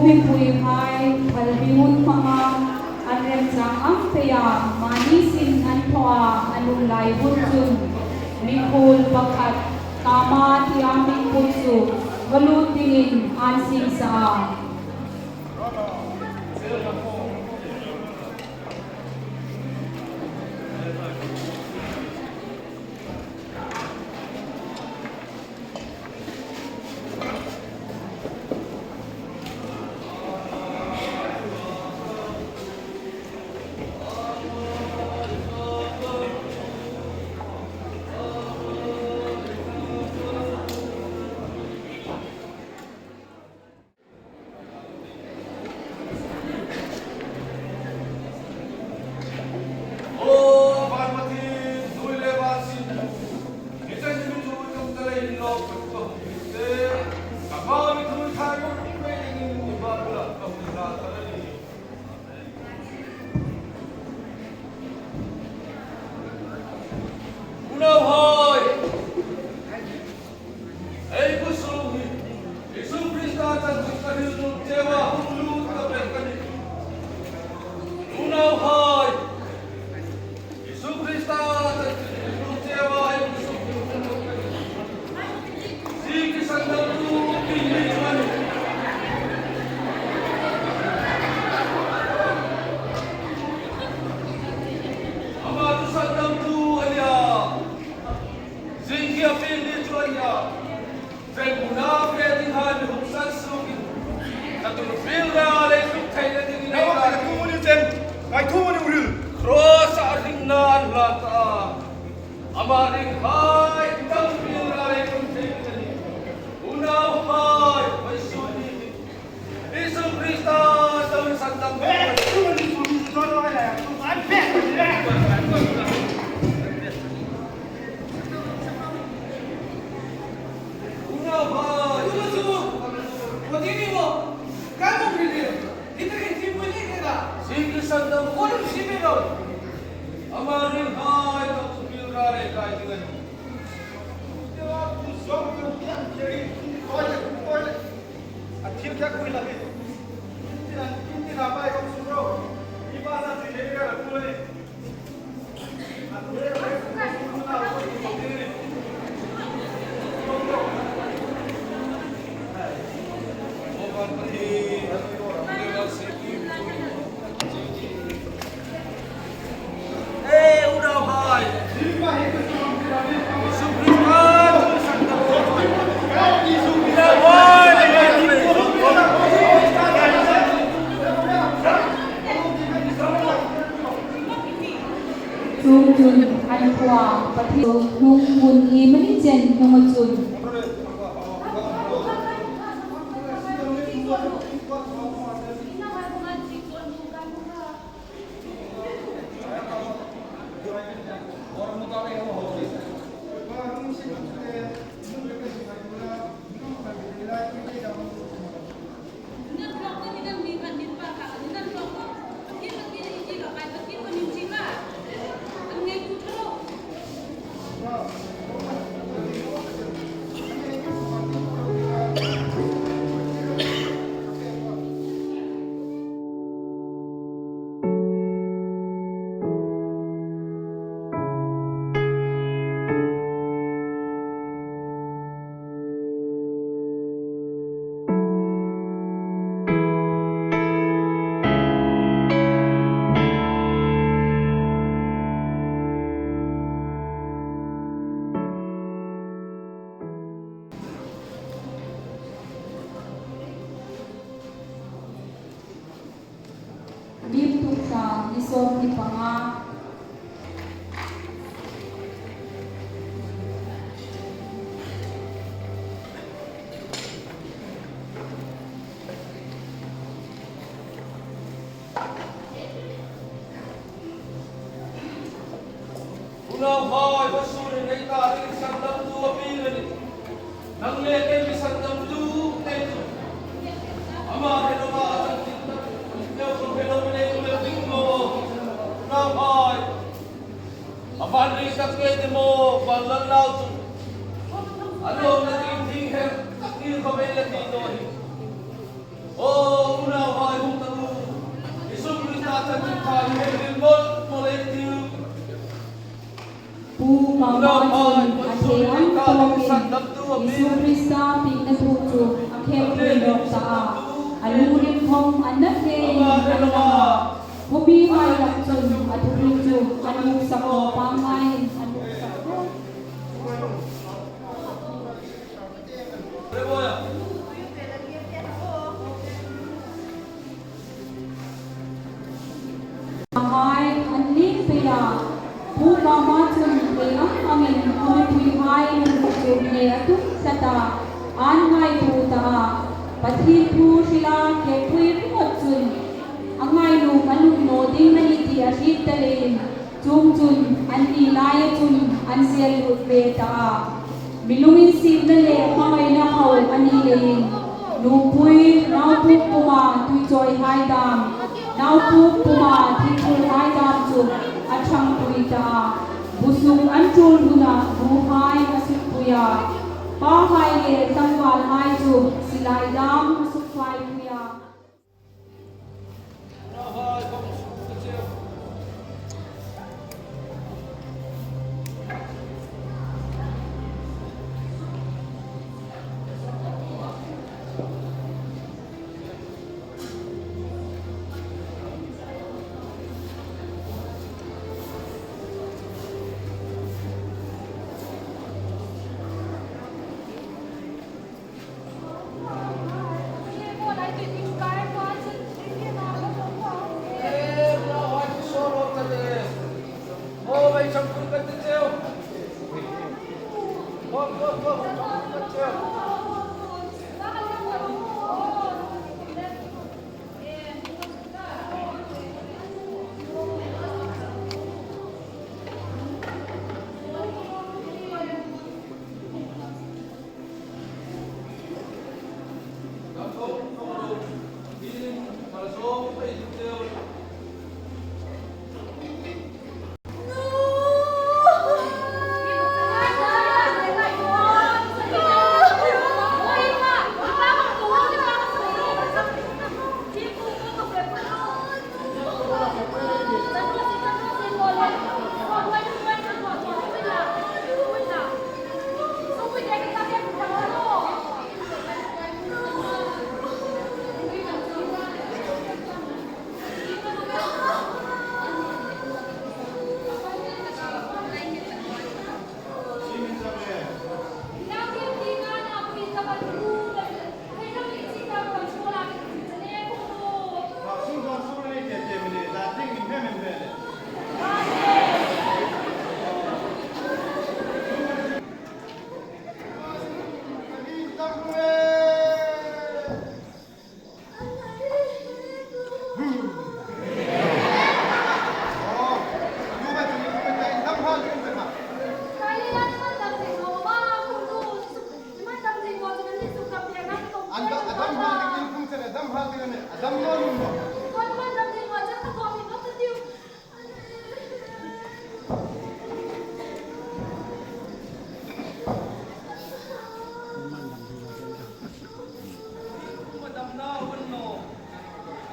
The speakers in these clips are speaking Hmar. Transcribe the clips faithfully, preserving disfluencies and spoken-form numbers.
Mipuihai phalbi hun hmanga an remchang ang peia mani sin an thaw a, an um lai hun chun mikhuol pakhat Tama tia mi pui chu va lut dingin an siem sa a. Unauhai, ei khawsung hi Isu Krista chanchin ka hril nuom cheu a hung lut ka pek a nih. Unauhai, Isu Krista chanchin ka hril nuom cheu a ei khawsung hi hung lut ka nih. Zing ki sandamtu Pingnit chu a nih. Ama chu sandamtu a nih a. Zing kia Pingnit chu a nih a. Fe muna fe ding hai mi hung san sukin, ka tul fil ra lei fil thei le ding nei ka thu ni chen, ngai thu ni uril. Cross a ring na an la ta. Ama ring hai, ka tul fil ra lei fil thei le ding. Unauhai, mai su ni. Isu Krista, tau san dam. A thil kha khui la hi. Tin, tin, tin, a pai kong su ro. I pa na ti le ka la ku le. A tu le ka su na ko ti ko ti. O ban pa ti. Chuongchun an khua Pathien hnung hun iemani chen hnunga chun Lim tuk ta ni sawm ni panga. Unauhai, va surin ei ta ding sandamtu a pil a nih. Nang le kei mi sandamtu nei chu. Ama he lo ma a chang tin ta. Neu khom he lo mi nei tu le ding lo. Unauhai. A van ri tak ke ti mo, van lal nau chu. A lo na ding thing he, tak ni khom ei la ti naw hi. O, Pu Mama chun a thei ang tawkin Isu Krista piengna thu chu a khêk hlui nawk ta a. A lungril khawm a na thei a na. Khawmi hai lam chun a thuhril chu a nuksak naw, pangngaiin a nuksak naw. Hai an ning pei a, Pu Mama chun thei ang angin khawmipuihai lungpui chu hne a tum tlat a, an ngaituo ta a. Pathien thu hrila khêkpui ringawt chun a ngainun a nung naw ding a nih ti a hriet ta leiin, chuongchun anni laia chun an zel lut ve ta a. Mi lunginsietna le hmangaina hau a ni leiin, nupui, naupui puma tuichawihai dam, naupui puma thilthurhai dam chu a ṭhangpui ta a. Busuk an tul huna buhai a sukpui a. Pahai le tlangvalhai chu silai dam a sukfaipui a.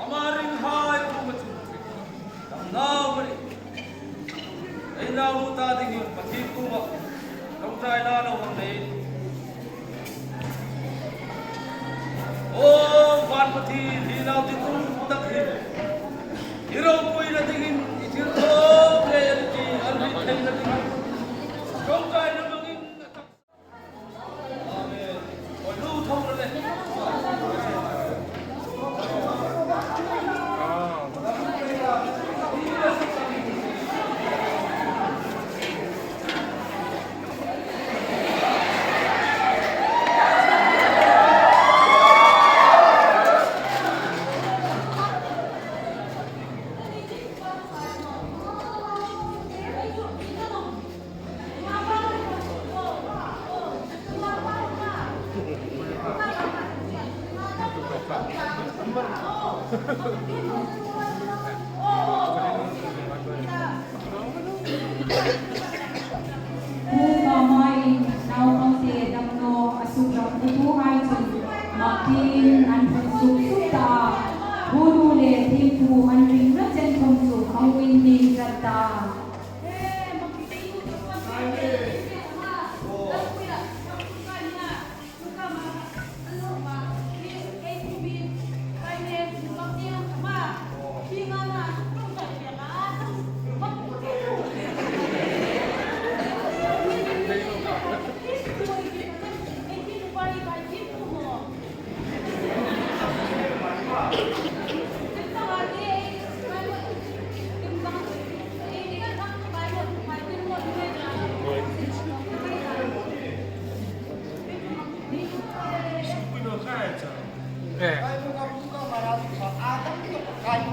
Ama ringhai kuoma chun damna um a nih. Ei nau ta dingin Pathien kuoma ṭawngṭaina lo hang nei. Aw, Van Pathien, hi nau ding tum tak hi i ropuina dingin i thilthaw le an ti an ri theina dingin ṭawngṭaina mangin a tak.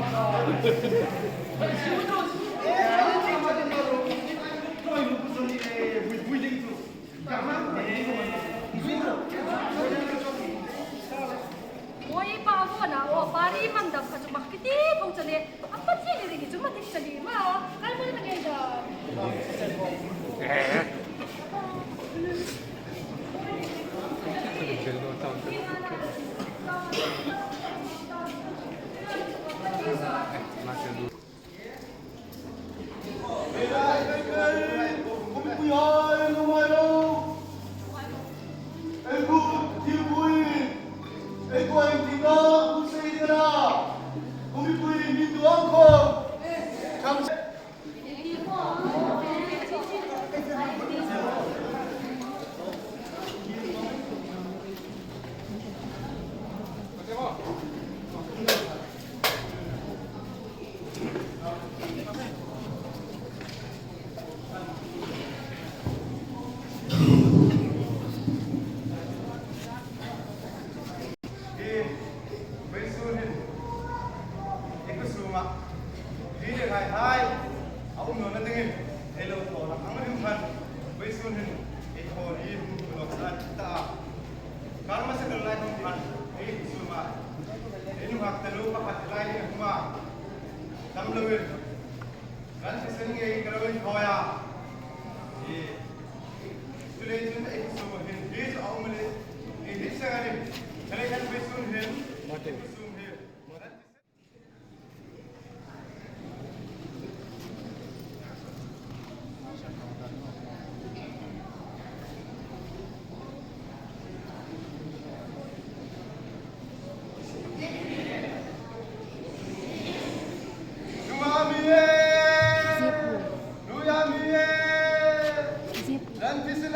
Oi, pa, ko na, o, pa, ri man dam ka chu mak kiti phong chale. A pa ti ni ri chu ma tik chale ma. Kal mo na ngai da. Hi, vawisun hin, i khuo sunga, hi le hai hai, a um nawna dingin, ei lo thaw hlak ang ding khan, vawisun hin, ei thaw hi hung thaw hlak ta. Kar hmasa kal lai khom khan, ei khuo sunga, ei nunghak tanu pakhat lai ding a hung a, dam lovin, ran thisen ngei ka lo inthawi a. Hi, chuleiin ei khuo sunga hin, hi chu a um a nih, hi hi seng a nih, chuleiin vawisun hin, ei khuo sung hin, ran thisen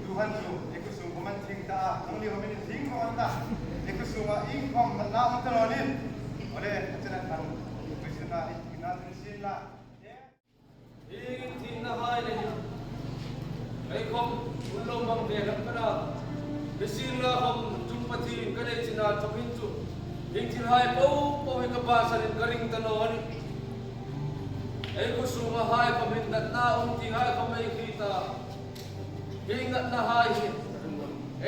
Tuhan chu, ei khuo sung khom an thing ta, nangni khom in thing khom an ta. Ei khuo sunga iengkhom natna um ta naw nih. Ole, a chena khan, ei khuo sunga, ei thingna thil sin la. Ieng thingna hai le. Ei khom, un lo mang ve lam ka na. Ei sin la khom, chung Pathien ka nei china thawk hin chu. Ieng thil hai po, po hi ka pa sanin ka ring ta naw a nih. Ei khuo sunga hai khom hin natna um ti hai khom ei hriet ta. Hi natna hai hi.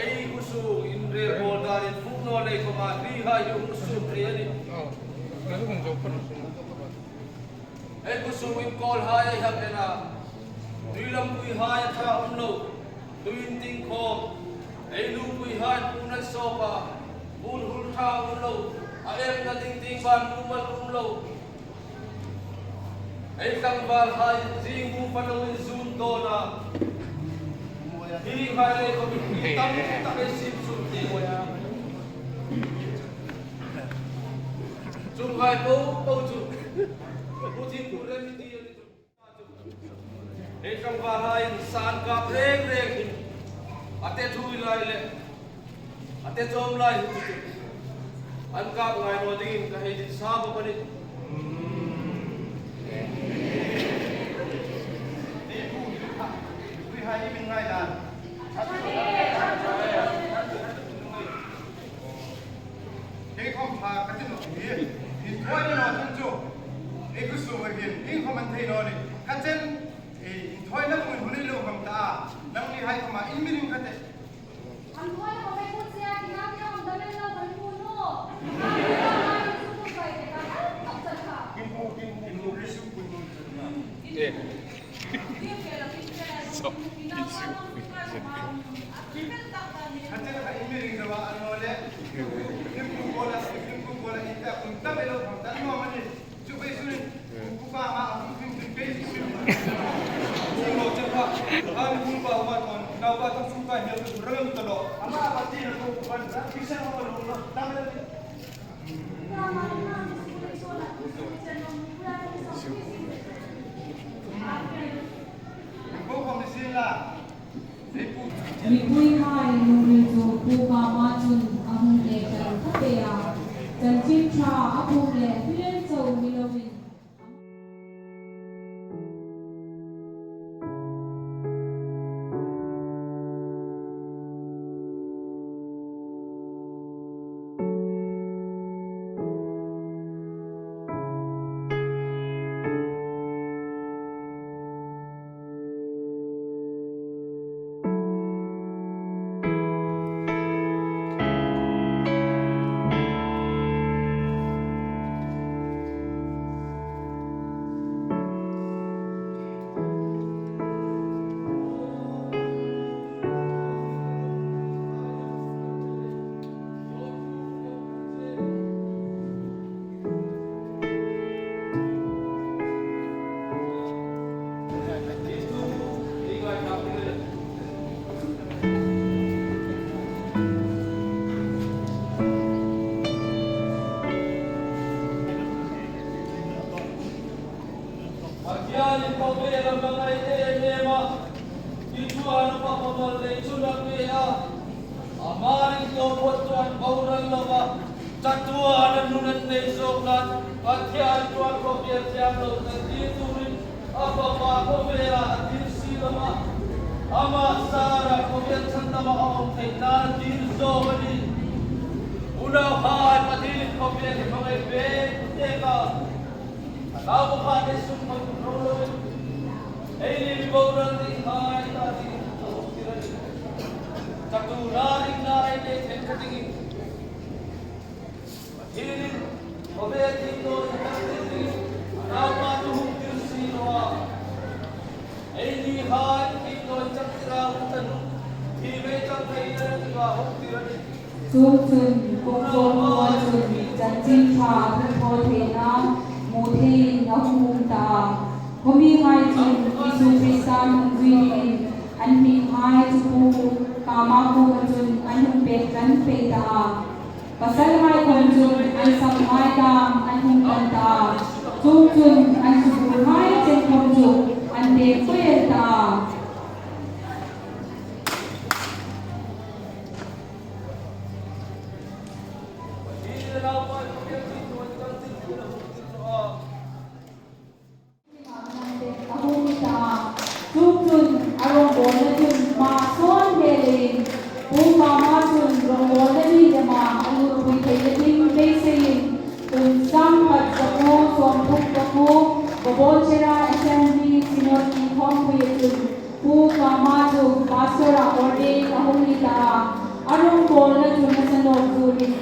Ei khuo sung inrel bawl danin fuk naw lei khoma hi hai hi hung suk thei a nih. Ei khuo sung inkawl hai ei hang en a. Tui lampui hai a ṭha um lo. Tui inting khom. Ei lupui hai puon an sawp a. Puon hul ṭha um lo. A emna ding ding ban um an um lo. Ei tlangval hai zing bu pa lo inzun dawn a. Hi hai le khom hi tam tak ei sim suk ti. Chuong hai po po chu. Putin ku rem ti a ni chu. Ei tlangval hai san kap reng reng hin. A te thui lai le. A te chawm lai hi chu chu. An kap ngai naw dingin ka hei dit sa bawk a nih. Ei pu, pu hai i min ngai dan. Kei khom ṭha ka ti nawh hi. Inthawina naw chun chu. Ei khuo sunga hin, iengkhom an thei naw nih. Ka chen, ei inthawina khom hun ei lo hmang ta. Nangni hai khoma in mi ring ka tih. An hnuoia khom ei hmu che a, tina tia khom dam el lo kan hmu naw. Kin hmu, kin hmu, kin hmu, kin hmu, kin hmu. Eh. So, kin hmu. Kan chen kha in mi ring naw a, an naw le. Kin hmu ko la, kin hmu ko la, in ta kun ta me lo khom ta naw ma ni. Chu pei su ni. Ku pa ma, ku pin pin pei su ni. Chu lo chen pa. An ku pa ma kon. Nau pa tang sung kai hmel tu rem ta lo. Ama pa ti na ko ku pan ra. Ki sa ma lo na. Ta me. Ko ko mi sin la. Mipui hai lungril chu Pu Kama chun a hung le kal khawp el a. Chanchin Ṭha a phuok le firen chau mi lo Pathianin khawvela hmangai em em a, ti chu a na pa Pamal lei chu a pe a. Ama ringtu phawt chu an boral lo a. Chatuan an nun an nei zawk nan, Pathian chuan khawvel thiam lo kan tir turin a fapa khawvela a tir si lo a. Ama sara khawvel chhan dama a awm theih nan a tir zawk a ni. Unauhai, Pathianin khawvel hi hmangai ve tek a. A nau pakhat ei sum khawm ro lo. Eini mi boral ding hai ta ding a hung tir a ni. Chatuan ringna ei nei theih ta dingin. Pathianin khawvel thim dawn chang tir ding a naupa chu hung tir si lo a. Eini hai thim dawn chang tir a hung ta hnung, thim ei chang thei na ding a hung tir a ni. Chuongchun, kum sawmnga chun chanchin ṭha a hung thaw theihna hmu theiin a hung um ta a. Khawmihai chun Isu Krista nungzui dingin an hminghai chu Pu Kama kuoma chun an hung pek tlan pei ta a. Pasalhai khawm chun an sanghai dam an hung tlan ta a. Chuongchun an subulhai chen khawm chu an pek pei ta a. A hung ni ta. Chuongchun a rawngbawlna chun hma sawn hle leiin Pu Kama chun rawngbawlna ni lema a lutpui theina ding beiseiin kum sangkhat zakuo sawmthum pakuo Bawbawlchera Assembly Synod inkhawmpuia chun Pu Kama chu pastor-a ordain a hung ni ta a. A rawngbawlna chu nasa nawk turin